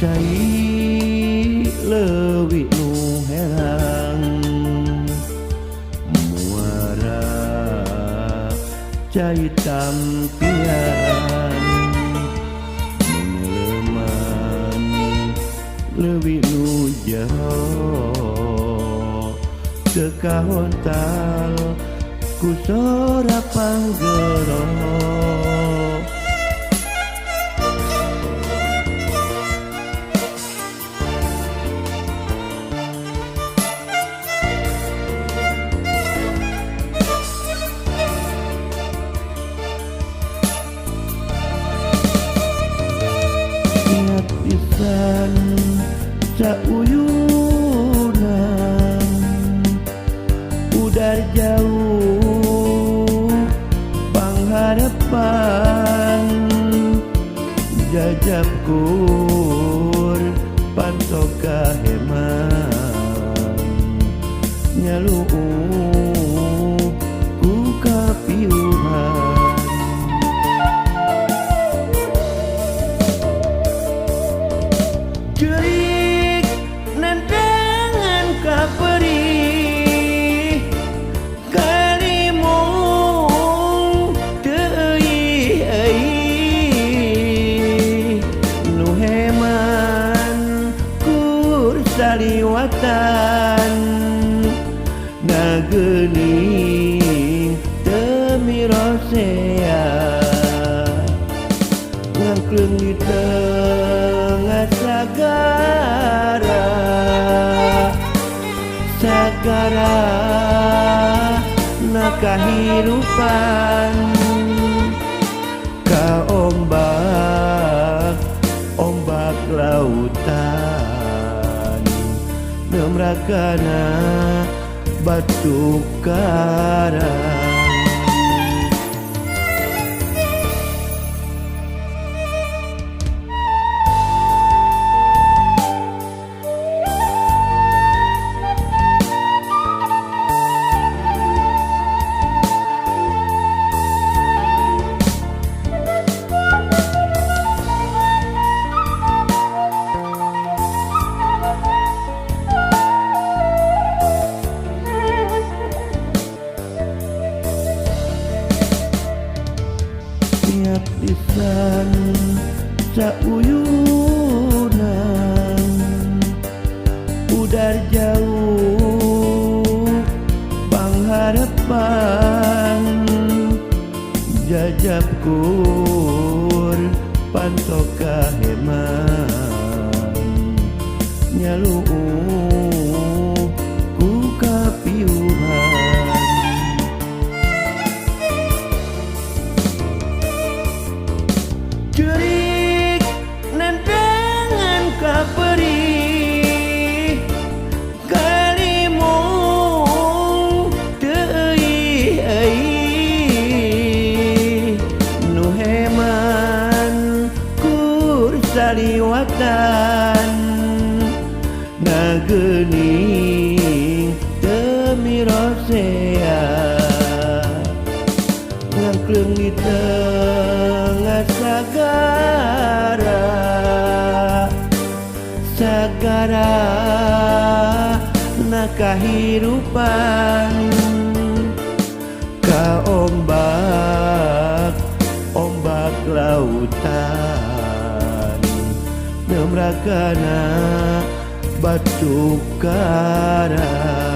Cai leuwih nu herang muara cai tampian mengeleman leuwih nu jero teu kahontal ku sora panggero. Ingat pisan sauyunan udar jauh pangharapan jajab kur panto kaheman nyalu'u ku kapiuhan. Jurik nendangan kaperih kalimu teu euy nu heman kur saliwatan ngageuning teu mirosea ngangkleng di tengah sagara sagara na kahirupan ka ombak ombak lautan nemrakana batu karang. Ingat pisan sauyunan udar jauh pangharapan jajab kur panto kaheman nyalu'u ku kapiuhan. Jurik nendangan kaperih kalimu teu euy nu heman kur saliwatan ngageuning teu mirosea ngangkleng di tengah sagara sagara na kahirupan ka ombak ombak lautan nemrakana batu karang.